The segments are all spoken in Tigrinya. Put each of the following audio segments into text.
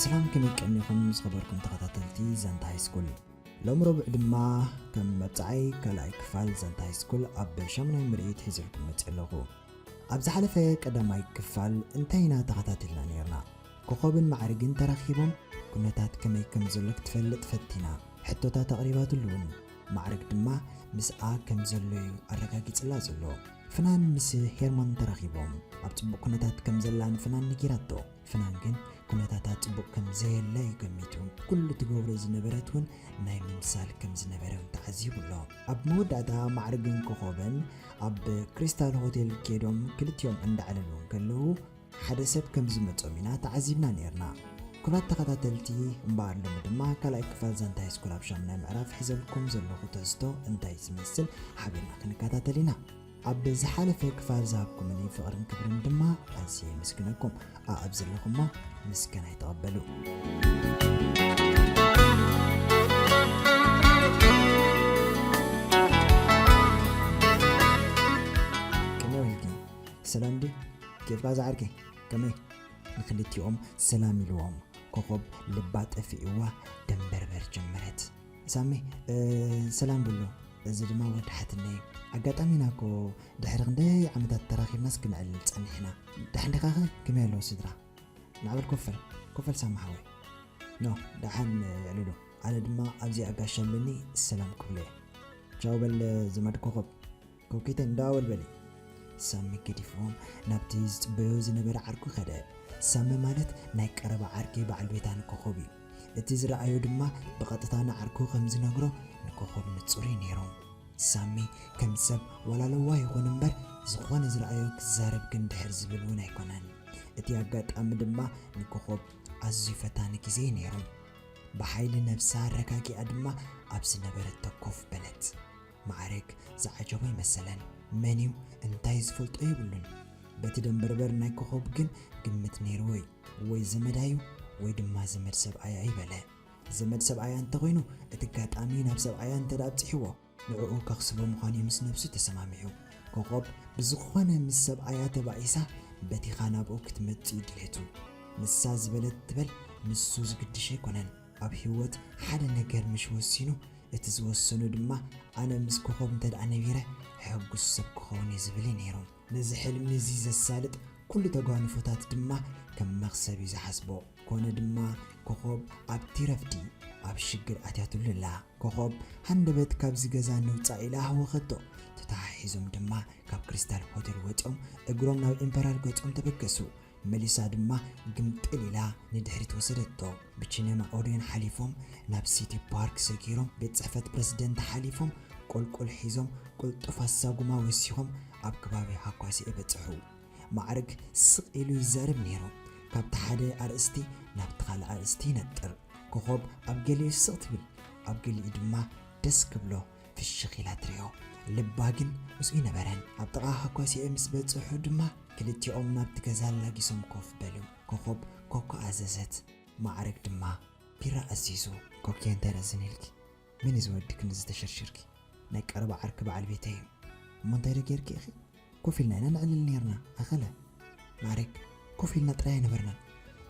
ሰላም፣ ከመይ ቀኒኹም ዝኸበርኩም ተኸታተልቲ ዛንታ ሃይስኩል? ሎም ረቡዕ ድማ ከም መብጽዓይ ካልኣይ ክፋል ዛንታ ሃይስኩል ኣብ ሻሙናይ ምርኢት ሒዘልኩም መጽእ ኣለኹ። ኣብ ዝሓለፈ ቀዳማይ ክፋል እንታይ ኢና ተኸታቲልና ነይርና? ኮኾብን ማዕርግን ተራኺቦም ኩነታት ከመይ ከም ዘሎ ክትፈልጥ ፈቲና። ሕቶታት ኣቕሪባትሉ እውን። ማዕርግ ድማ ምስኣ ከም ዘሎ እዩ ኣረጋጊጽላ ዘሎ። ፍናን ምስ ሄርሞን ተራኺቦም ኣብ ጽቡቕ ኩነታት ከም ዘላ ንፍናን ነጊራቶ። ፍናን ግን ኩነታታ ጽቡቕ ከም ዘየለ እዩ ገሚቱ። ኩሉ ትገብሮ ዝነበረት እውን ናይ ምምሳል ከም ዝነበረ እውን ተዓዚቡ ኣሎ። ኣብ መወዳእታ ማዕርግን ኮኾብን ኣብ ክሪስታል ሆቴል ከይዶም ክልቲኦም እንዳዕለሉ እንከለዉ ሓደ ሰብ ከም ዝመጾም ኢና ተዓዚብና ነይርና። ክቡራት ተኸታተልቲ፣ እምበኣር ሎሚ ድማ ካልኣይ ክፋል ዛንታ ሃይስኩል ኣብ ሻሙናይ ምዕራፍ ሒዘልኩም ዘለኹ ትሕዝቶ እንታይ ዝመስል ሓቢርና ክንከታተል ኢና። ኣብ ዝሓለፈ ክፋል ዝሃብኩምኒ ፍቕርን ክብርን ድማ ኣዝየ የመስግነኩም። ኣኣብ ዘለኹሞ ምስጋናይ ተቐበሉ። ከመይ ውዒልኪ? ሰላም ድዩ? ኬፍካ ዝዓርከይ? ከመይ? ንክልቲኦም ሰላም ኢልዎም፣ ኮኾብ ልባ ጠፊእዋ ደንበርበር ጀመረት። ሳሚ፣ እ፣ ሰላም ብሎ፣ እዚ ድማ ወዲ ሓትነይ እዩ። ኣጋጣሚ ኢና እኮ ድሕሪ ክንደይ ዓመታት ተራኺብናስ ክነዕልል ጸኒሕና። ደሓን ዲኻኸ? ከመይ ኣለዉ ስድራ? ናዕበል ኮፈል፣ ኮፈል ሳሚ ሓወይ። ኖ፣ ደሓን የዕልሉ። ኣነ ድማ ኣብዚኣ ጋሻ ኣለኒ፣ ሰላም ክብሎ እየ። ቻው በል ዘመድ ኮኾብ። ኮኪተይ እንዳወልበሊ። ሳሚ ገዲፍዎም ናብቲ ዝጽበዮ ዝነበረ ዓርኩ ከደ። ሳሚ ማለት ናይ ቀረባ ዓርኪ በዓል ቤታ ንኮኾብ እዩ። እቲ ዝረኣዮ ድማ ብቐጥታ ንዓርኩ ከም ዝነግሮ ንኮኾብ ንጹር እዩ ነይሩ። ሳሚ ከም ሰብ ዋላ ለዋህ ይኹን እምበር፣ ዝኾነ ዝረኣዮ ክዛረብ ግን ድሕር ዝብል እውን ኣይኮነን። እቲ ኣጋጣሚ ድማ ንኮኾብ ኣዝዩ ፈታኒ ግዜ እዩ ነይሩ። ብሓይሊ ነብሳ ኣረጋጊኣ ድማ ኣብ ዝነበረቶ ኮፍ በለት። ማዕረግ ዝዓጀቦ ኣይመሰለን። መን እዩ እንታይ ዝፈልጦ የብሉን። በቲ ደንበርበር ናይ ኮኾብ ግን ግምት ነይርዎ እዩ። ወይ ዘመዳ እዩ ወይ ድማ ዘመድ ሰብኣያ እዩ በለ። ዘመድ ሰብኣያ እንተኾይኑ እቲ ኣጋጣሚ ናብ ሰብኣያ እንተ ደኣ ኣብጺሕዎ ንዕኡ ከኽስቦ ምዃኑ እዩ ምስ ነብሱ ተሰማሚዑ። ኮኾብ ብዝኾነ ምስ ሰብኣያ ተባኢሳ በቲኻ ናብኡ ክትመጽእ እዩ ድሌቱ። ንሳ ዝበለት ትበል፣ ንሱ ዝግድሽ ኣይኮነን። ኣብ ህይወት ሓደ ነገር ምሽ ወሲኑ፣ እቲ ዝወሰኑ ድማ ኣነ ምስ ኮኾብ እንተ ደኣ ነቢረ ሕጉስ ሰብ ክኸውን እየ ዝብል እዩ ነይሩ። ነዚ ሕልሚ እዚ ዘሳልጥ ኩሉ ተጓንፎታት ድማ ከም መኽሰብ እዩ ዝሓስቦ። ኮነ ድማ ኮኾብ ኣብቲ ረፍዲ ኣብ ሽግር ኣትያትሉ ኣላ። ኮኾብ ሃንደበት ካብዚ ገዛ ንውጻእ ኢላ ኣህወኸቶ። ተተሓሒዞም ድማ ካብ ክሪስታል ሆቴል ወጺኦም እግሮም ናብ ኢምፐራል ገጾም ተበገሱ። መሊሳ ድማ ግምጥል ኢላ ንድሕሪት ወሰደቶ። ብቺነማ ኦዴን ሓሊፎም ናብ ሲቲ ፓርክ ሰጊሮም ቤት ጽሕፈት ፕረሲደንት ሓሊፎም ቁልቁል ሒዞም ቁልጡፍ ኣሳጉማ ወሲኾም ኣብ ከባቢ ሃኳሲኤ በጽሑ። ማዕርግ ስቕ ኢሉ ይዛረብ ነይሩ። ካብቲ ሓደ ኣርእስቲ ናብቲ ካልእ ኣርእስቲ ይነጥር። ኮኾብ ኣብ ገሊኡ ስቕ ትብል፣ ኣብ ገሊኡ ድማ ደስ ክብሎ ፍሽኽ ኢላ ትሪኦ። ልባ ግን ምስኡ ኣይነበረን። ኣብ ጥቓ ሃኳሲኤ ምስ በጽሑ ድማ ክልቲኦም ናብቲ ገዛ ኣላጊሶም ኮፍ በሉ። ኮኾብ ኮኮ ኣዘዘት። ማዕረግ ድማ ቢራ ኣዚዙ። ኮኬ እንታይ ረዝን ኢልኪ? መን እዩ ዝወድክ ነዚ ተሸርሺርኪ? ናይ ቀረባ ዓርኪ በዓል ቤተይ እዩ። እሞ እንታይ ዶ ጌርኪ ኢኺ? ኮፍ ኢልና ኢና ነዕልል ኔርና። ኣኸለ። ማዕረግ፣ ኮፍ ኢልና ጥራይ ኣይነበርናን።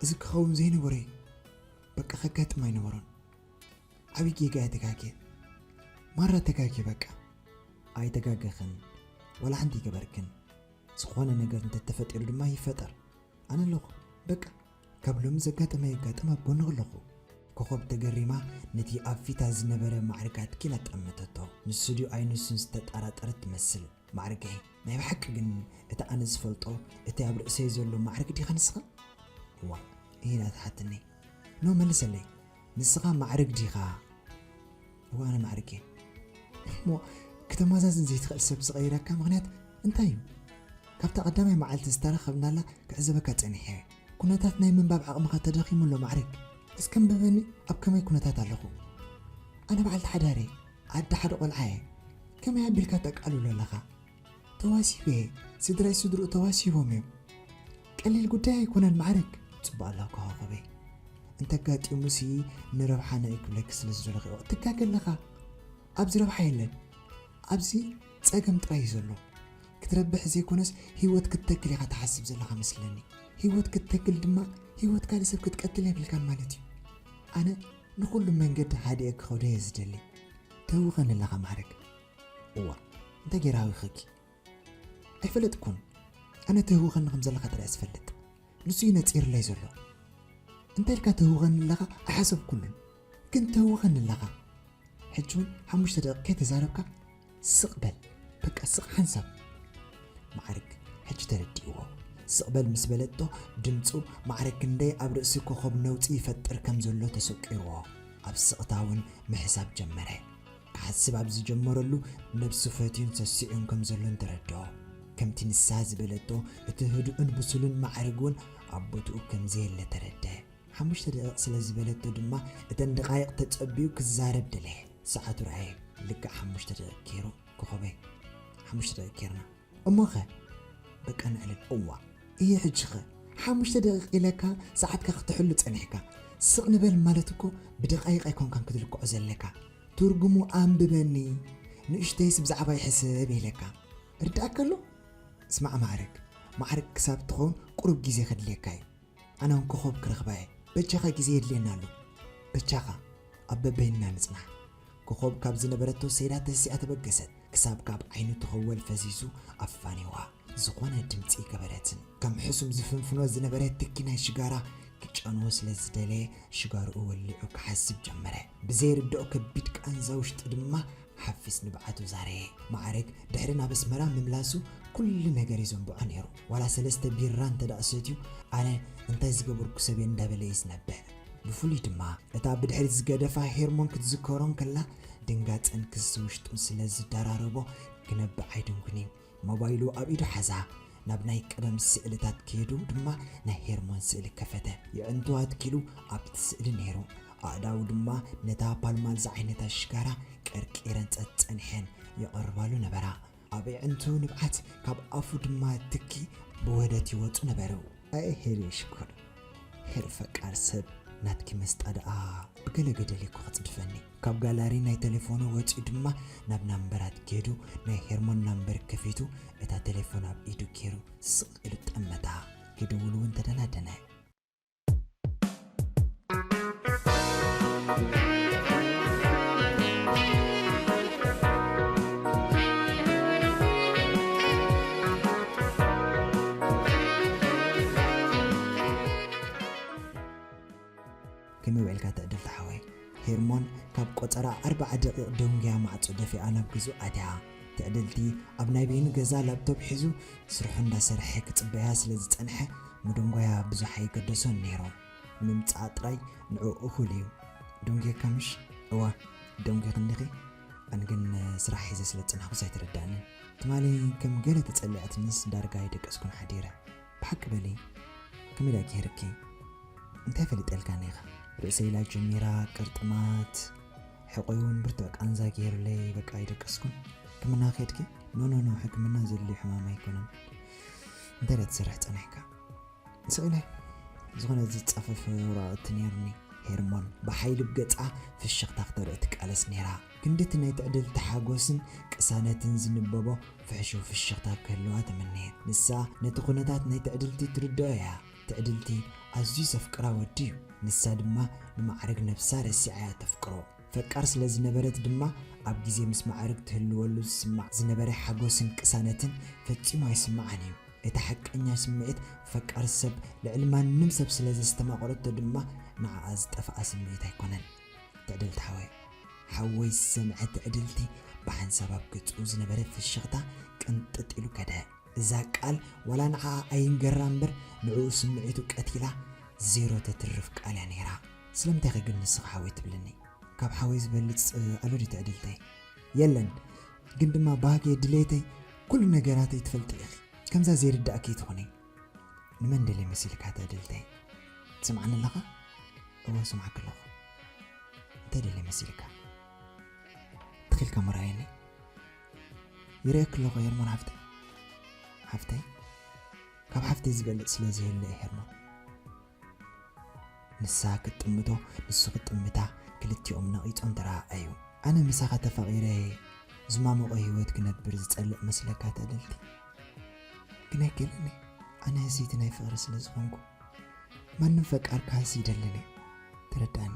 እዚ ክኸውን ዘይነበሮ እዩ። በቃ ከጋጥም ኣይነበሮን። ዓብዪ ጌጋ እየ ተጋግየ። ማራ ተጋግየ በቃ። ኣይተጋገኽን። ዋላ ሓንቲ ኣይገበርክን። ዝኾነ ነገር እንተተፈጢሩ ድማ ይፈጠር። ኣነ ኣለኹ። በቃ ካብ ሎሚ ዘጋጠመ የጋጥም፣ ኣብ ጎንኺ ኣለኹ። ኮኾብ ተገሪማ ነቲ ኣብ ፊታ ዝነበረ ማዕርግ ኣትኪላ ጠመተቶ። ንሱ ድዩ ኣይንሱን ዝተጠራጠረት ትመስል። ማዕርገይ፣ ናይ ብሓቂ ግን እቲ ኣነ ዝፈልጦ፣ እቲ ኣብ ርእሰይ ዘሎ ማዕርግ ዲኻ ንስኻ? እዋ፣ ኢላ ትሓትኒ። ኖ፣ መልሰለይ። ንስኻ ማዕርግ ዲኻ? እዋ፣ ኣነ ማዕርግ እየ። እሞ ክተመዛዝን ዘይትኽእል ሰብ ዝቐይረካ ምኽንያት እንታይ እዩ? ካብታ ቀዳማይ መዓልቲ ዝተራኸብናላ ክዕዘበካ ጸኒሐ እየ። ኩነታት ናይ ምንባብ ዓቕምኻ ተዳኺሙ ኣሎ ማዕርግ። እስከ ኣንብበኒ፣ ኣብ ከመይ ኩነታት ኣለኹ? ኣነ በዓልቲ ሓዳር እየ። ኣደ ሓደ ቆልዓ እየ። ከመይ ኣቢልካ ተቃልሎ ኣለኻ? ተዋሲበ እየ። ስድራይ ስድርኡ ተዋሲቦም እዮም። ቀሊል ጉዳይ ኣይኮነን ማዕረግ። ጽቡቕ ኣለካ ኮኾበይ። እንተጋጢሙሲ ንረብሓና እዩ ክብለኪ ስለ ዝደለኹ እየ። ትጋገ ኣለኻ። ኣብዚ ረብሓ የለን። ኣብዚ ጸገም ጥራይ እዩ ዘሎ። ክትረብሕ ዘይኮነስ ህይወት ክትተክል ኢኻ ትሓስብ ዘለኻ መስለኒ። ህይወት ክትተክል ድማ ህይወትካ ንሰብ ክትቀትል የብልካን ማለት እዩ። ኣነ ንኹሉ መንገዲ ሃዲኤ ክኸዶ እየ ዝደሊ። ተህውኸኒ ኣለኻ ማዕረግ። እዋ፣ እንታይ ገይረ ሃዊኸኪ? ኣይፈለጥኩን። ኣነ ተህውኸኒ ከም ዘለኻ ጥራይ ዝፈልጥ። ንሱ እዩ ነጺርለይ ዘሎ። እንታይ ኢልካ ተህውኸኒ ኣለኻ? ኣይሓሰብኩሉን። ግን ተህውኸኒ ኣለኻ። ሕጂ እውን ሓሙሽተ ደቂቕ ከይተዛረብካ ስቕ በል። በቃ ስቕ ሓንሳብ። ማዕረግ ሕጂ ተረዲእዎ። ስቕ በል ምስ በለቶ ድምፁ ማዕረግ ክንደይ ኣብ ርእሲ ኮኸብ ነውፂ ይፈጥር ከም ዘሎ ተሰቂርዎ። ኣብ ስቕታ እውን ምሕሳብ ጀመረ። ክሓስብ ኣብ ዝጀመረሉ ነብሱ ፈትዩን ሰሲዑን ከም ዘሎን ተረድኦ። ከምቲ ንሳ ዝበለቶ እቲ ህዱእን ብሱልን ማዕረግ እውን ኣብ ቦትኡ ከም ዘየለ ተረደ። ሓሙሽተ ደቂቕ ስለ ዝበለቶ ድማ እተን ደቓይቕ ተጸቢዩ ክዛረብ ደለየ። ሰዓቱ ረኣየ። ልክዕ ሓሙሽተ ደቂቕ ገይሩ። ኮኾበይ፣ ሓሙሽተ ደቂቕ ገይርና። እሞኸ? በቃ ንዕልል። እዋ፣ እየ ሕጂኸ? ሓሙሽተ ደቂቕ ኢለካ ሰዓትካ ክትሕሉ ጸኒሕካ። ስቕ ንበል ማለት እኮ ብደቓይቕ ኣይኮንካን ክትልክዖ ዘለካ። ትርጉሙ ኣንብበኒ። ንእሽተይስ ብዛዕባይ ሕሰብ ኢለካ። ርዳእካ ኣሎ? ስማዕ ማዕረግ፣ ማዕረግ ክሳብ ትኸውን ቁሩብ ግዜ ከድልየካ እዩ። ኣነ እውን ኮኾብ ክረኽባ እየ። በጃኻ ግዜ የድልየና ኣሎ። በጃኻ ኣብ በበይንና ንጽናሕ። ኮኾብ ካብ ዝነበረቶ ሰይዳ ተሲኣ ተበገሰት። ክሳብ ካብ ዓይኑ ተኸወል ፈሲሱ ኣፋኒዋ። ዝኾነ ድምጺ ገበረትን። ከም ሕሱም ዝፍንፍኖ ዝነበረ ትኪ ናይ ሽጋራ ክጫንዎ ስለ ዝደለየ ሽጋርኡ ወሊዑ ክሓስብ ጀመረ። ብዘይርድኦ ከቢድ ቃንዛ ውሽጢ ድማ ሓፊስ ንብዓቱ ዛረየ። ማዕረግ ድሕሪ ናብ ኣስመራ ምምላሱ ኩሉ ነገር ይዘንብዖ ነይሩ። ዋላ ሰለስተ ቢራ እንተ ደኣ ሰትዩ፣ ኣነ እንታይ ዝገበርኩ ሰብ እየ እንዳበለ እዩ ዝነብዕ። ብፍሉይ ድማ እታ ብድሕሪት ዝገደፋ ሄርሞን ክትዝከሮ እንከላ ድንጋጸን ክሲ ውሽጡን ስለ ዝደራረቦ ክነብዕ ኣይደንጉን እዩ። ሞባይሉ ኣብ ኢዱ ሓዛ። ናብ ናይ ቀደም ስእልታት ከይዱ ድማ ናይ ሄርሞን ስእሊ ከፈተ። የዕንቱ ኣትኪሉ ኣብቲ ስእሊ ነይሩ። ኣእዳዉ ድማ ነታ ፓልማል ዝዓይነታ ሽጋራ ቀርቂረን ጸጸኒሐን የቐርባሉ ነበራ። ኣብ የዕንቱ ንብዓት፣ ካብ ኣፉ ድማ ትኪ ብወደት ይወጹ ነበሩ። ኣየ ሄሪ ሽኮር፣ ሄር ፈቃር ሰብ፣ ናትኪ መስጣ ደኣ ብገለ ገደል እኮ ክጽድፈኒ። ካብ ጋላሪ ናይ ተሌፎኑ ወጺኡ ድማ ናብ ናምበራት ከይዱ፣ ናይ ሄርሞን ናምበር ከፊቱ፣ እታ ተሌፎን ኣብ ኢዱ ገይሩ ስቕ ኢሉ ጠመታ። ክድውል እውን ተደናደነ። ከመይ ውዒልካ ትዕድልቲ ሓወይ? ሄርሞን ካብ ቆጸራ ኣርብዓ ደቂቕ ደንጉያ ማዕጾ ደፊኣ ናብ ገዝኡ ኣትያ። ትዕድልቲ ኣብ ናይ በይኑ ገዛ ላፕቶፕ ሒዙ ስርሑ እንዳሰርሐ ክጽበያ ስለ ዝጸንሐ፣ ምድንጓያ ብዙሕ ኣይገደሶን ነይሩ። ምምጻኣ ጥራይ ንዕኡ እኹል እዩ። ደንጉየካ ምሽ? እወ፣ ደንጉየክኒ ዲኺ? ኣነ ግን ስራሕ ሒዘ ስለ ዝጸናሕኩስ ኣይተረድኣንን። ትማሊ ከም ገለ ተጸሊኣትንስ ዳርጋ ኣይደቀስኩን ሓዲረ። ብሓቂ በሊ፣ ከመይ ደኣ ገይርኪ? እንታይ ፈሊጠልካኒ ኢኻ? ርእሰይ ኢላ ጀሚራ ቅርጥማት፣ ሕቆይ እውን ብርቱዕ ቃንዛ ገይሩለይ፣ በቃ ኣይደቀስኩን። ሕክምና ከድኪ? ኖ፣ ኖ፣ ኖ፣ ሕክምና ዘድልዮ ሕማም ኣይኮነን። እንታይ ደኣ ትሰርሕ ጸኒሕካ? ስቕ ኢለ ዝኾነ ዝጻፈፍ ወረቓቕቲ ነይሩኒ። ሄርሞን ብሓይሊ ብገጻ ፍሽኽታ ክተርኢ ትቃለስ ነይራ። ክንድቲ ናይ ትዕድልቲ ሓጎስን ቅሳነትን ዝንበቦ ፍሕሹው ፍሽኽታ ክህልዋ ተመነየት። ንሳ ነቲ ኩነታት ናይ ትዕድልቲ ትርድኦ እያ። ትዕድልቲ ኣዝዩ ዘፍቅራ ወዲ እዩ። ንሳ ድማ ንማዕረግ ነብሳ ረሲዓ እያ ተፍቅሮ። ፈቃር ስለ ዝነበረት ድማ ኣብ ግዜ ምስ ማዕረግ ትህልወሉ ዝስማዕ ዝነበረ ሓጎስን ቅሳነትን ፈጺሙ ኣይስምዓን እዩ። እቲ ሓቀኛ ስምዒት ፈቃር ሰብ ልዕሊ ማንም ሰብ ስለ ዘስተማቐረቶ ድማ ንዓኣ ዝጠፍኣ ስምዒት ኣይኮነን። ትዕድልቲ ሓወይ፣ ሓወይ ዝሰምዐ ትዕድልቲ ብሓንሳብ ኣብ ገጹ ዝነበረ ፍሽኽታ ቅንጥጥ ኢሉ ከደ። እዛ ቃል ዋላ ንዓኣ ኣይንገራ እምበር ንዕኡ ስምዒቱ ቀቲላ ዜሮ ተትርፍ ቃል እያ ነይራ። ስለምንታይ ከ ግን ንስኻ ሓወይ ትብለኒ? ካብ ሓወይ ዝበልጽ ኣሎ ድዩ ትዕድልተይ? የለን። ግን ድማ ባህገይ፣ ድሌተይ፣ ኩሉ ነገራተይ ትፈልጢ ኢኺ። ከምዛ ዘይርዳእኪ ትኾኒ። ንመን ደልየ መሲልካ ትዕድልተይ? ትሰምዓኒ ኣለኻ? እወ፣ እሰምዓካ ኣለኹ። እንታይ ደልየ መሲልካ? ትኺልካ ምርኣየኒ? ይርእየኪ ኣለኹ ሄርሞን ሓፍተይ። ሓፍተይ? ካብ ሓፍተይ ዝበልጽ ስለ ዘየለ እዩ ሄርሞን። ንሳ ክትጥምቶ፣ ንሱ ክጥምታ፣ ክልቲኦም ነቒጾም ተረኣኣዩ። ኣነ ምሳኻ ተፋቒረ ዝማሞቐ ህይወት ክነብር ዝጸልእ መስለካ ትዕድልቲ? ግን ኣይክእልን እየ። ኣነ ህስይቲ ናይ ፍቕሪ ስለ ዝኾንኩ። ማንም ፈቃር ክሃሲ ይደልን እየ። ተረዳእኒ።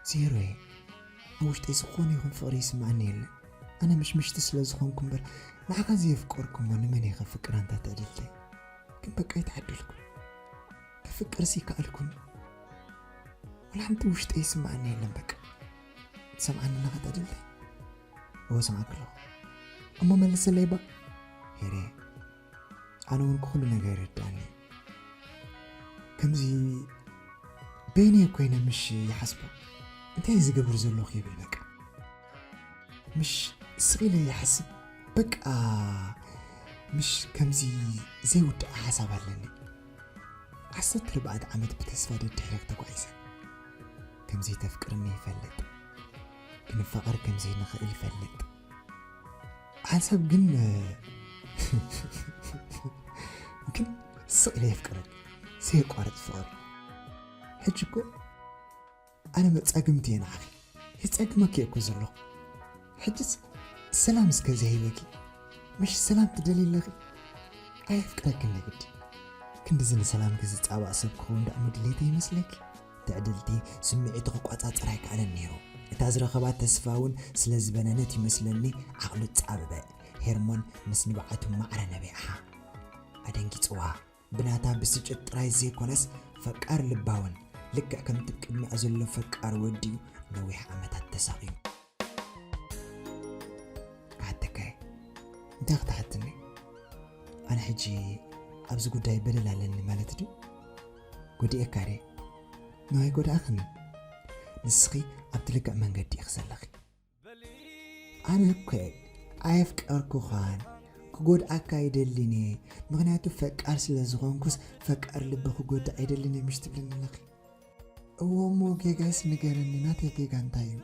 ዜሮ እየ። ኣብ ውሽጠይ ዝኾነ ይኹን ፍቕሪ ይስምዓኒ የለን። ኣነ ምሽምሽቲ ስለ ዝኾንኩ እምበር፣ ንዓኻ ዘየፍቀርኩ እሞ ንመን እየ ከፍቅር ኣንታ ትዕድልተይ? ግን በቃ ኣይተዓደልኩን። ክፍቅርሲ ይከኣልኩን። ወላ ሓንቲ ውሽጠይ ይስምዓኒ የለን በቃ። ትሰምዓኒ ኣለኻ ትዕድልተይ? እወ ሰምዓኪ ኣለኹ። እሞ መልሰለይ እባ። ሄሬ፣ ኣነ እውን ኩሉ ነገር ይርድኣኒ። ከምዚ በይነይ ኮይነ ምሽ ይሓስቦ። እንታይ ዝገብር ዘለኹ ይብል በቃ። ምሽ ስቕ ኢለ ይሓስብ። በቃ ምሽ ከምዚ ዘይውዳእ ሓሳብ ኣለኒ። ዓሰርተ ኣርባዕተ ዓመት ብተስፋ ደድሕሪኽ ተጓዒዘ። ከምዚ ተፍቅርኒ ይፈልጥ። ክንፋቐር ከምዚ ንኽእል ይፈልጥ። ሓንሳብ ግን፣ ግን ስቕ ኢለ የፍቅረኪ። ዘየቋርጽ ፍቕሪ። ሕጂ እኮ ኣነ መጻግምቲ እየ ንዓኺ። የጸግመኪ እየ እኮ ዘለኹ። ሕጅስ ሰላም እስከ ዘይህበኪ። ምሽ ሰላም ትደልዪ ኣለኺ? ኣየፍቅረክን ንግዲ። ክንድዚ ንሰላምኪ ዝጻባእ ሰብ ክኸውን ደኣ እሞ ድሌተይ ይመስለኪ? ትዕድልቲ ስምዒቱ ክቆጻጸር ኣይከኣለን ነይሩ። እታ ዝረኸባ ተስፋ እውን ስለ ዝበነነት ይመስለኒ ዓቕሉ ጻበበ። ሄርሞን ምስ ንብዓቱ ማዕረ ነቢዓሃ። ኣደንጊጽዋ። ብናታ ብስጭት ጥራይ ዘይኮነስ ፈቃር ልባውን፣ ልክዕ ከምቲ ቅድሚኣ ዘሎ ፈቃር ወዲኡ ነዊሕ ዓመታት ተሳቕዩ። ክሓተካ እየ። እንታይ ክትሓትኒ? ኣነ ሕጂ ኣብዚ ጉዳይ በደል ኣለኒ ማለት ድዩ? ጎዲኤካ ድየ? ንዋይ ጎዳእኽኒ። ንስኺ ኣብቲ ልክዕ መንገዲ ኢኺ ዘለኺ። ኣነ እኮ ኣየፍቀርኩኻን፣ ክጎድኣካ ኣይደልን እየ። ምኽንያቱ ፈቃር ስለ ዝኾንኩስ ፈቃር ልቢ ክጎድእ ኣይደልን እየ ምሽ ትብለኒ ኣለኺ? እዎ እሞ ጌጋይስ ንገረኒ፣ ናተይ ጌጋ እንታይ እዩ?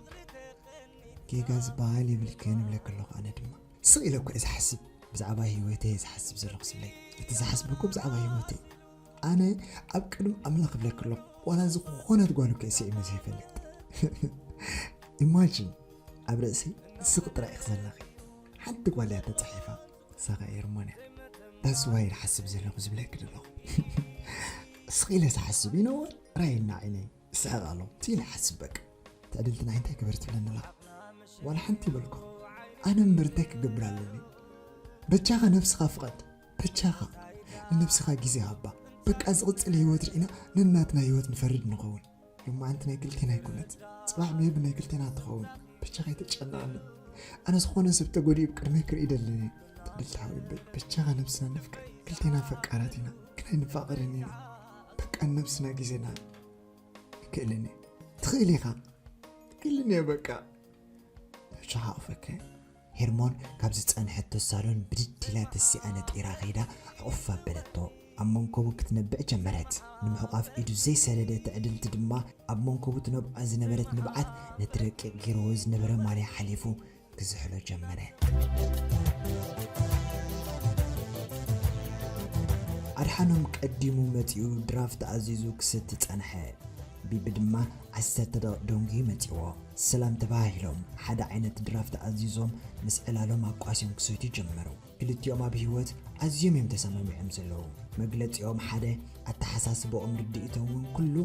ጌጋ ዝበሃል የብልክን እብለኪ ኣለኹ። ኣነ ድማ ስቕ ኢለ እኮ እየ ዝሓስብ፣ ብዛዕባ ህይወተይ እየ ዝሓስብ ዘለኹ ስብለይ። እቲ ዝሓስብ እኮ ብዛዕባ ህይወተይ። ኣነ ኣብ ቅድሚ ኣምላኽ እብለኪ ኣለኹ፣ ዋላ ዝኾነት ጓል እኮ እየ ስዒመ ዘይፈልጥ። ኢማጂን፣ ኣብ ርእሰይ ስቕ ጥራይ ኢኺ ዘለኺ። ሓንቲ ጓል እያ ተጻሒፋ፣ ንሳ ኸኣ ኤርሞን እያ። That's why ዝሓስብ ዘለኹ ዝብለኪ ዘለኹ። ስቕ ኢለ ዝሓስብ ይነወር ራይና ዓይነይ። እስሕቕ ኣሎ። እቲ ኢለ ሓስብ በቃ። ትዕድልቲ ንዓይ እንታይ ግበር ትብለኒ ኣለኻ? ዋላ ሓንቲ ይበልኩ። ኣነ እምበር እንታይ ክገብር ኣለኒ? በጃኻ ነብስኻ ፍቐድ። በጃኻ ንነብስኻ ግዜ ሃባ። በቃ ዝቕጽል ህይወት ርኢና ነናትና ህይወት ንፈርድ ንኸውን። ሎማዓንቲ ናይ ክልቴና ኣይኮነት። ጽባሕ ሜቢ ናይ ክልቴና ትኸውን። በጃኻ ኣይተጨንቐኒ። ኣነ ዝኾነ ሰብ ተጎዲኡ ብቅድመይ ክርኢ ደልን እየ። ትዕድልቲ ሓወይ በ-፣ በጃኻ ነብስና ንፍቀድ። ክልቴና ፈቃራት ኢና። ግን ኣይንፋቐርን ኢና። በቃ ነብስና ግዜና ክእልን እየ። ትኽእል ኢኻ። ትኽእልን እየ በቃ። ሕጂ ሓቑፈከ። ሄርሞን ካብ ዝጸንሐቶ ሳሎን ብድድ ኢላ ተሲኣ ነጢራ ከይዳ ዕቑፍ ኣበለቶ። ኣብ መንኮቡ ክትነብዕ ጀመረት። ንምሕቋፍ ኢዱ ዘይሰደደ ትዕድልቲ ድማ ኣብ መንኮቡ ትነብዖ ዝነበረት ንብዓት ነቲ ረቂቕ ገይርዎ ዝነበረ ማልያ ሓሊፉ ክዝሕሎ ጀመረ። ኣድሓኖም ቀዲሙ መጺኡ ድራፍት ኣዚዙ ክሰቲ ጸንሐ። ቢቢ ድማ ዓሰርተ ደቂቕ ደንጉዩ መጺዎ። ሰላም ተባሃሂሎም፣ ሓደ ዓይነት ድራፍት ኣዚዞም ምስ ዕላሎም ኣቋስዮም ክሰትዩ ጀመሩ። ክልቲኦም ኣብ ህይወት ኣዝዮም እዮም ተሰማሚዖም ዘለዉ። መግለጺኦም ሓደ፣ ኣተሓሳስባኦም ርድኢቶም እውን ኩሉ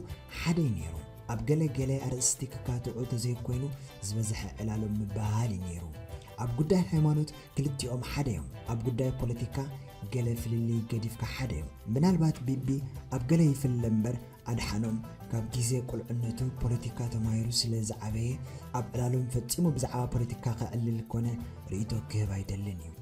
ሓደ እዩ ነይሩ። ኣብ ገለ ገለ ኣርእስቲ ክካትዑ ተዘይኮይኑ ዝበዝሐ ዕላሎም ምብህሃል እዩ ነይሩ። ኣብ ጉዳይ ሃይማኖት ክልቲኦም ሓደ እዮም። ኣብ ጉዳይ ፖለቲካ ገለ ፍልልይ ገዲፍካ ሓደ እዮም። ምናልባት ቢቢ ኣብ ገለ ይፍለ እምበር ኣድሓኖም ካብ ግዜ ቁልዕነቱ ፖለቲካ ተማሂሩ ስለ ዝዓበየ ኣብ ዕላሎም ፈጺሙ ብዛዕባ ፖለቲካ ከዕልል ኮነ ርእይቶ ክህብ ኣይደልን እዩ።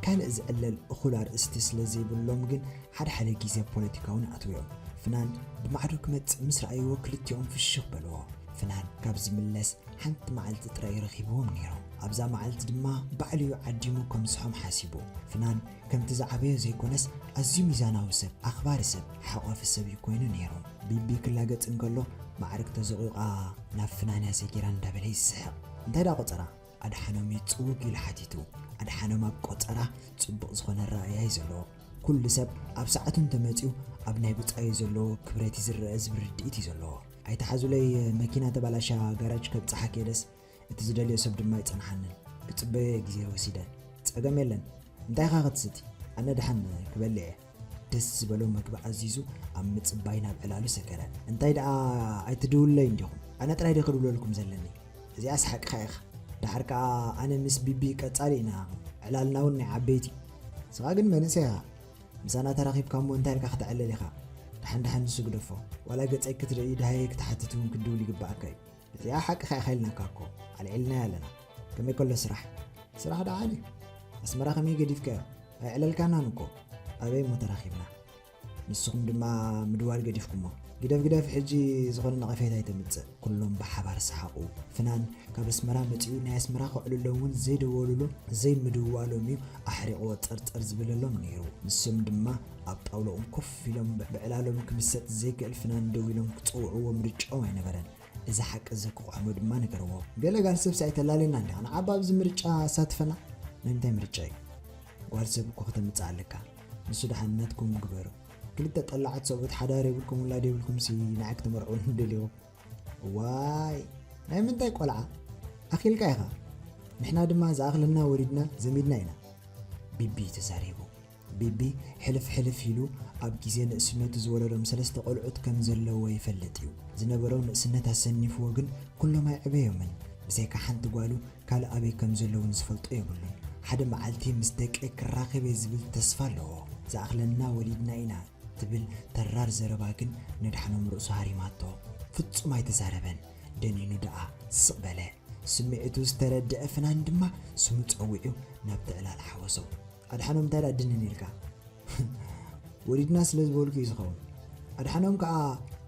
ካልእ ዝዕለል እኹል ኣርእስቲ ስለ ዘይብሎም ግን ሓደ ሓደ ግዜ ፖለቲካ እውን ኣትውዮም። ፍናን ብማዕዶ ክመጽእ ምስ ረኣይዎ ክልቲኦም ፍሽኽ በልዎ። ፍናን ካብ ዝምለስ ሓንቲ መዓልቲ ጥራይ ረኺብዎም ነይሮም። ኣብዛ መዓልቲ ድማ ባዕሉ እዩ ዓዲሙ ከምስሖም ሓሲቡ። ፍናን ከምቲ ዝዓበዮ ዘይኮነስ ኣዝዩ ሚዛናዊ ሰብ፣ ኣኽባሪ ሰብ፣ ሓቋፊ ሰብ እዩ ኮይኑ ነይሩ። ቢቢ ክላገጽ እንከሎ ማዕርግ ተዘቑቓ ናብ ፍናን እያ ሰጊራ እንዳበለ ይስሕቕ። እንታይ ደኣ ቆጸራ? ኣድሓኖም እዩ ጽውግ ኢሉ ሓቲቱ። ኣድሓኖም ኣብ ቆጸራ ጽቡቕ ዝኾነ ኣረኣእያ እዩ ዘለዎ። ኩሉ ሰብ ኣብ ሰዓቱ እንተመጺኡ ኣብ ናይ ብጻዩ ዘለዎ ክብረት እዩ ዝረአ ዝብል ርድኢት እዩ ዘለዎ። ኣይትሓዙለይ፣ መኪና ተባላሻ ጋራጅ ከብጽሓ ከይደስ እቲ ዝደልዮ ሰብ ድማ ኣይጸንሓንን። ክጽበዮ እየ ግዜ ወሲደ። ጸገም የለን። እንታይ ኢኻ ክትስቲ? ኣነ ደሓን ክበልዕ እየ። ደስ ዝበሎ መግቢ ኣዚዙ ኣብ ምጽባይ ናብ ዕላሉ ሰገረ። እንታይ ደኣ ኣይትድውለይ እንዲኹም? ኣነ ጥራይ ዶ ክድውለልኩም ዘለኒ? እዚኣስ ሓቅኻ ኢኻ። ደሓር ከኣ ኣነ ምስ ቢቢ ቀጻሊ ኢና። ዕላልና እውን ናይ ዓበይቲ። ንስኻ ግን መንእሰይ ኢኻ። ምሳና ተራኺብካ እሞ እንታይ ኢልካ ክተዕልል ኢኻ? ደሓን ደሓን ንሱ ግደፎ። ዋላ ገጸይ ክትርኢ ደሃየ ክትሓትት እውን ክድውል ይግብኣካ እዩ። እዚኣ ሓቅኻ ኢኻ ኢልናካ እኮ። ኣልዒልናያ ኣለና። ከመይ ከሎ ስራሕ? ስራሕ ደሓን እዩ። ኣስመራ ከመይ ገዲፍካዮ? ኣይዕለልካናን እኮ። ኣበይ እሞ ተራኺብና? ንስኹም ድማ ምድዋል ገዲፍኩሞ። ግደፍ ግደፍ፣ ሕጂ ዝኾነ ነቐፌታ ኣይተምጽእ። ኩሎም ብሓባር ሰሓቑ። ፍናን ካብ ኣስመራ መጺኡ ናይ ኣስመራ ከዕልሎም እውን ዘይደወሉሎም ዘይምድዋሎም እዩ ኣሕሪቕዎ ጸርጸር ዝብለሎም ነይሩ። ንሶም ድማ ኣብ ጣውላኦም ኮፍ ኢሎም ብዕላሎም ክምሰጥ ዘይክእል ፍናን ደዊሎም ክጸውዕዎ ምርጫኦም ኣይነበረን። እዚ ሓቂ እዚ ክቕሕሞ ድማ ነገርዎ። ገለ ጋል ሰብሲ ኣይተላልየና እንዲኻ ንዓባ ኣብዚ ምርጫ ኣሳትፈና? ናይ ምንታይ ምርጫ እዩ? ጓል ሰብ እኮ ከተምጽእ ኣለካ። ንሱ ደሓን ናትኩም ግበሩ። ክልተ ጠላዓት ሰብኡት ሓዳር የብልኩም ውላድ የብልኩም ሲ ንዓይ ክተመርዕውኒ ደሊኹም? ዋይ ናይ ምንታይ ቆልዓ? ኣኺልካ ኢኻ። ንሕና ድማ ዝኣኽለና ወሊድና ዘሚድና ኢና። ቢቢ ተዛሪቡ። ቢቢ ሕልፍ ሕልፍ ኢሉ ኣብ ግዜ ንእስነቱ ዝወለዶም ሰለስተ ቆልዑት ከም ዘለዎ ይፈልጥ እዩ። ዝነበሮ ንእስነት ኣሰኒፍዎ ግን ኩሎም ኣይዕበዮምን። ብዘይካ ሓንቲ ጓሉ ካልእ ኣበይ ከም ዘለውን ዝፈልጦ የብሉን። ሓደ መዓልቲ ምስ ደቀይ ክራኸብ እየ ዝብል ተስፋ ኣለዎ። ዝኣኽለና ወሊድና ኢና ትብል ተራር ዘረባ ግን ነድሓኖም ርእሱ ሃሪማቶ። ፍጹም ኣይተዛረበን። ደኒኑ ደኣ ስቕ በለ። ስምዒቱ ዝተረድአ ፍናን ድማ ስሙ ጸዊዑ ናብቲ ዕላል ሓወሶ። ኣድሓኖም እንታይ ደኣ ድንን ኢልካ? ወሊድና ስለ ዝበልኩ እዩ ዝኸውን። ኣድሓኖም ከኣ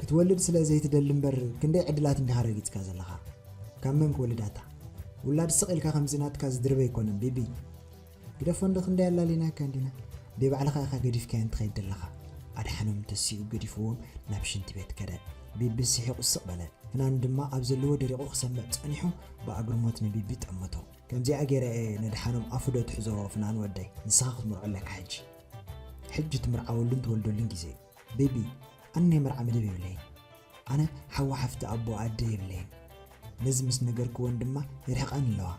ክትወልድ ስለ ዘይትደሊ እምበር ክንደይ ዕድላት እንዲኻ ረጊጽካ ዘለኻ። ካብ መን ክወልድ ኣታ? ውላድ ስቕ ኢልካ ከምዚ ናትካ ዝድርበ ኣይኮነን ቢቢ። ግደፎ እንዶ ክንደይ ኣላሊናካ እንዲና። ብባዕልኻ ኢኻ ገዲፍካዮ እንትኸይድ ዘለኻ። ኣድሓኖም ተሲኡ ገዲፍዎም ናብ ሽንቲ ቤት ከደ። ቢቢ ስሒቑ ስቕ በለ። ፍናን ድማ ኣብ ዘለዎ ደሪቑ ክሰምዕ ጸኒሑ ብኣግርሞት ንቢቢ ጠመቶ። ከምዚኣ ገይረ እየ ነድሓኖም ኣፉ ዶ ትሕዞ ፍናን ወደይ? ንስኻ ክትምርዖ ኣለካ ሕጂ። ሕጂ ትምርዓወሉን ትወልደሉን ግዜ እዩ። ቢቢ፣ ኣነ ናይ መርዓ መደብ የብለይን። ኣነ ሓዋ ሓፍቲ ኣቦ ኣደ የብለይን። ነዚ ምስ ነገርክወን ድማ ይርሕቐን ኣለዋ።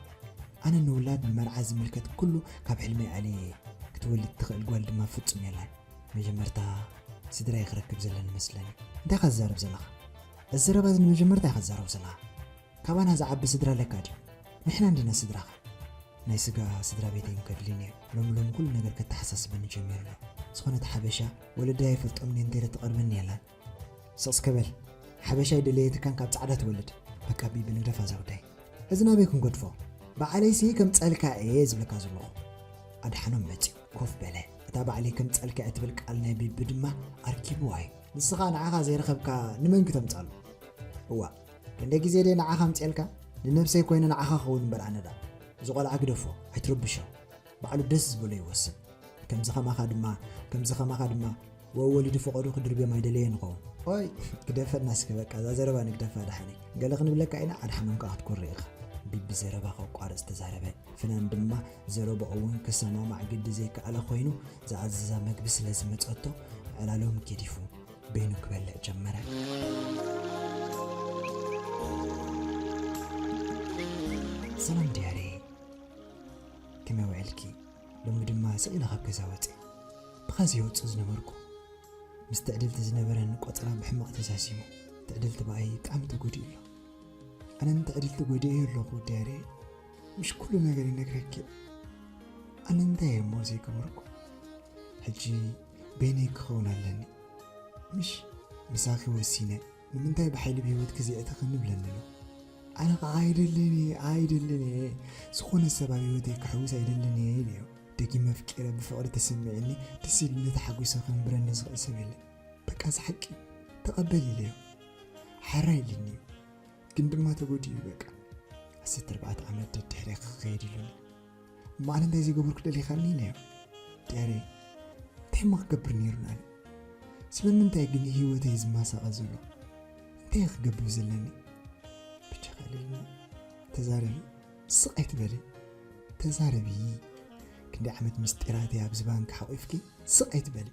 ኣነ ንውላድ ንመርዓ ዝምልከት ኩሉ ካብ ሕልመይ ኣልየ እየ። ክትወልድ ትኽእል ጓል ድማ ፍጹም የላን። መጀመርታ ስድራይ ክረክብ ዘለኒ መስለኒ። እንታይ ኢኻ ትዛረብ ዘለኻ? እዚ ዘረባ እዚ ንመጀመርታ ኢኻ ትዛረቦ ዘለኻ። ካባና ዝዓቢ ስድራ ኣለካ ድዩ? ንሕና እንዲና ስድራኻ። ናይ ስጋ ስድራ ቤተይ ከድልዩኒ እዮም። ሎሚ ሎሚ ኩሉ ነገር ከተሓሳስበኒ ጀሚሩ ኣሎ። ዝኾነት ሓበሻ ወለደይ ኣይፈልጦምን እየ እንተይለ ትቐርበኒ የላን። ስቕ እስከ በል። ሓበሻ ኣይደለየትካን ካብ ጻዕዳ ትወልድ። በቃ ቢቢ ንግደፋ እዛ ጉዳይ። እዚ ናበይ ክንገድፎ? ባዕለይሲ ከምጸልካ እየ ዝብለካ ዘለኹ። ኣድሓኖም መጺኡ ኮፍ በለ። እታ ባዕለይ ከምጸልካ እየ ትብል ቃል ናይ ቢቢ ድማ ኣርኪብዋ እዩ። ንስኻ ንዓኻ ዘይረኸብካ ንመን ክተምጻሉ? እዋ፣ ክንደይ ግዜ ድየ ንዓኻ ኣምጽኤልካ? ንነብሰይ ኮይነ ንዓኻ ክኸውን እምበር ኣነ ደኣ። እዚ ቆልዓ ግደፎ፣ ኣይትረብሾ። ባዕሉ ደስ ዝበሎ ይወስን። ከምዚ ከማኻ ድማ፣ ከምዚ ከማኻ ድማ ወወሊዱ ፈቐዶ ክድርብዮም ኣይደለየን ይኸውን። ኦይ፣ ግደፈና እስከ በቃ፣ እዛ ዘረባ ንግደፋ ደሓነይ። ገለ ክንብለካ ኢና፣ ኣድሓኖም ከኣ ክትኮርዕ ኢኻ። ቢቢ ዘረባ ከቋርጽ ተዛረበ። ፍናን ድማ ዘረባኡ እውን ክሰማማዕ ግዲ ዘይከኣለ ኮይኑ፣ ዝኣዘዛ መግቢ ስለ ዝመጸቶ፣ ዕላሎም ገዲፉ በይኑ ክበልዕ ጀመረ። ሰላም ድያሬ፣ ከመይ ውዒልኪ? ሎሚ ድማ ስቕ ኢለ ካብ ገዛ ወጺአ። ብኻዚ የውጽእ ዝነበርኩ። ምስ ትዕድልቲ ዝነበረኒ ቆጸራ ብሕማቕ ተዛዚሙ። ትዕድልቲ ብኣይ ብጣዕሚ ተጎዲኡ ኣሎ። ኣነ ንትዕድልቲ ጎዲኤዮ ኣለኹ ድያሬ። ምሽ ኩሉ ነገር ይነግረኪ። ኣነ እንታይ እየ እሞ ዘይገበርኩ? ሕጂ በይነይ ክኸውን ኣለኒ። ምሽ ምሳኺ ወሲነ። ንምንታይ ብሓይሊ ብህይወትኪ ዘየእተኽኒ ብለኒ ኣሎ። ኣነ ኸዓ ኣይደልን እየ፣ ኣይደልን እየ። ዝኾነ ሰብ ኣብ ህይወተይ ክሕውስ ኣይደልን እየ ኢለዮ። ደጊመ ኣፍቂረ ብፍቕሪ ተሰሚዕኒ ደስ ኢሉኒ ተሓጒሰ ከንብረኒ ዝኽእል ሰብ የለን። በቃ እዚ ሓቂ እዩ። ተቐበል ኢለዮ። ሓራ ኢሉኒ እዩ። ግን ድማ ተጎዲኡ በቃ። ዓሰርተ ኣርባዕተ ዓመት ደድሕረ ክኸይድ ኢሉኒ። እሞ ኣነ እንታይ ዘይገበርኩ ደሊኻኒ ኢለዮ። ድያሬ እንታይ እሞ ክገብር ነይሩኒ ኣነ? ስለምንታይ ግን ህይወተይ ዝመሳቐል ዘሎ? እንታይ እየ ክገብር ዘለኒ? ብቻ ካልእኒ ተዛረቢ፣ ስቕ ኣይትበሊ። ተዛረቢ። ክንደይ ዓመት ምስጢራተይ ኣብዚ ባንክ ሓቑፍኪ ስቕ ኣይትበሊ።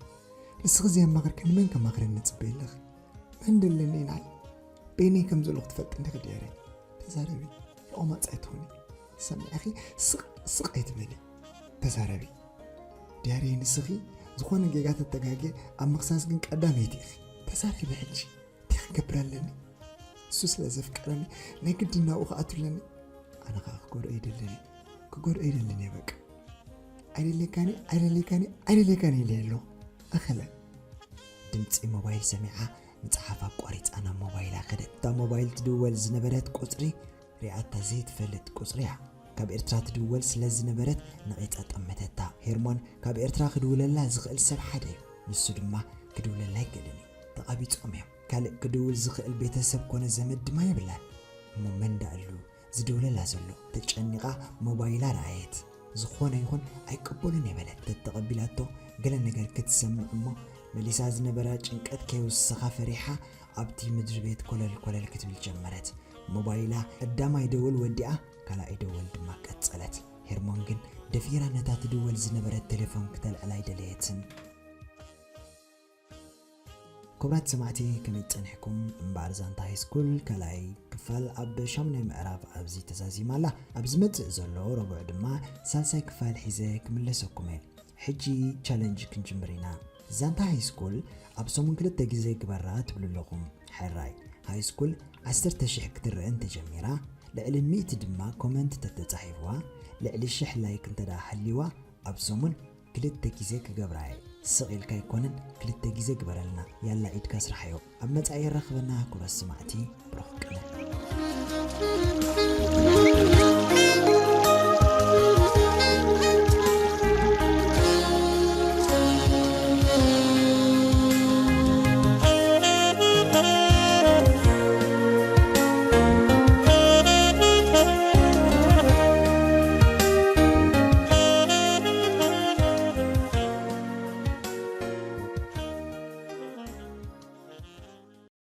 ንስኺ ዘየማኽርኪ ንመን ከማኽረኒ ትጽበዪ ኣለኺ? መን ደለኒ ንዓይ? በይነይ ከም ዘለኹ ትፈልጢ እንዲኺ ድያሬ። ተዛረቢ። ለቖማጽ ኣይትኹኒ። ሰሚዕኺ ስቕ ስቕ ኣይትበሊ። ተዛረቢ። ድያሬ ንስኺ ዝኾነ ጌጋ ተተጋግየ ኣብ ምኽሳስ ግን ቀዳመይቲ ኢኺ። ተዛረቢ ሕጂ። እንታይ ክገብር ኣለኒ? እሱ ስለ ዘፍቀረኒ ናይ ግድን ናብኡ ክኣቱ ኣለኒ። ኣነ ኸኣ ክጎድኦ ኣይደልን እየ። ክጎድኦ ኣይደልን እየ በቃ። ኣይደለካኒ፣ ኣይደለካኒ፣ ኣይደለካኒ ኢለ ኣለኹ። ኣኸለ። ድምፂ ሞባይል ሰሚዓ ምፅሓፍ ኣቋሪፃ ናብ ሞባይላ ከደት። እታ ሞባይል ትድወል ዝነበረት ቁፅሪ ሪኣታ ዘይትፈልጥ ቁፅሪ እያ። ካብ ኤርትራ ትድወል ስለ ዝነበረት ነቒፃ ጠመተታ። ሄርሞን ካብ ኤርትራ ክድውለላ ዝኽእል ሰብ ሓደ እዩ። ንሱ ድማ ክድውለላ ኣይክእልን እዩ። ተቓቢጾም እዮም። ካልእ ክድውል ዝኽእል ቤተሰብ ኮነ ዘመድ ድማ የብላን። እሞ መን ደኣሉ ዝድውለላ ዘሎ? ተጨኒቓ ሞባይላ ረኣየት። ዝኾነ ይኹን ኣይቀበሉን እየ በለት። ተተቐቢላቶ ገለ ነገር ክትሰምዕ እሞ መሊሳ ዝነበራ ጭንቀት ከይውስኻ ፈሪሓ ኣብቲ ምድሪ ቤት ኮለል ኮለል ክትብል ጀመረት። ሞባይላ ቀዳማይ ደወል ወዲኣ ካልኣይ ደወል ድማ ቀጸለት። ሄርሞን ግን ደፊራ ነታ ትድወል ዝነበረት ቴሌፎን ክተልዕላ ኣይደለየትን። ክቡራት ሰማዕቲ ከመይ ጸኒሕኩም? እምበኣር ዛንታ ሃይስኩል ካልኣይ ክፋል ኣብ ሻሙናይ ምዕራፍ ኣብዚ ተዛዚማ ኣላ። ኣብ ዝመጽእ ዘሎ ረቡዕ ድማ ሳልሳይ ክፋል ሒዘ ክምለሰኩም እየ። ሕጂ ቻለንጅ ክንጅምር ኢና። ዛንታ ሃይስኩል ኣብ ሰሙን ክልተ ግዜ ግበራ ትብሉ ኣለኹም። ሕራይ፣ ሃይስኩል ዓሰርተ ሽሕ ክትረአ እንተጀሚራ፣ ልዕሊ ሚእቲ ድማ ኮመንት ተተጻሒፍዋ፣ ልዕሊ ሽሕ ላይክ እንተ ደኣ ሃልይዋ፣ ኣብ ሰሙን ክልተ ግዜ ክገብራ እየ። ስቕ ኢልካ ኣይኮነን፣ ክልተ ግዜ ግበረልና። ያላ ኢድካ ስርሓዮ። ኣብ መጻኢ የራኽበና ክቡራት ሰማዕቲ፣ ብሩኽ ቅነ።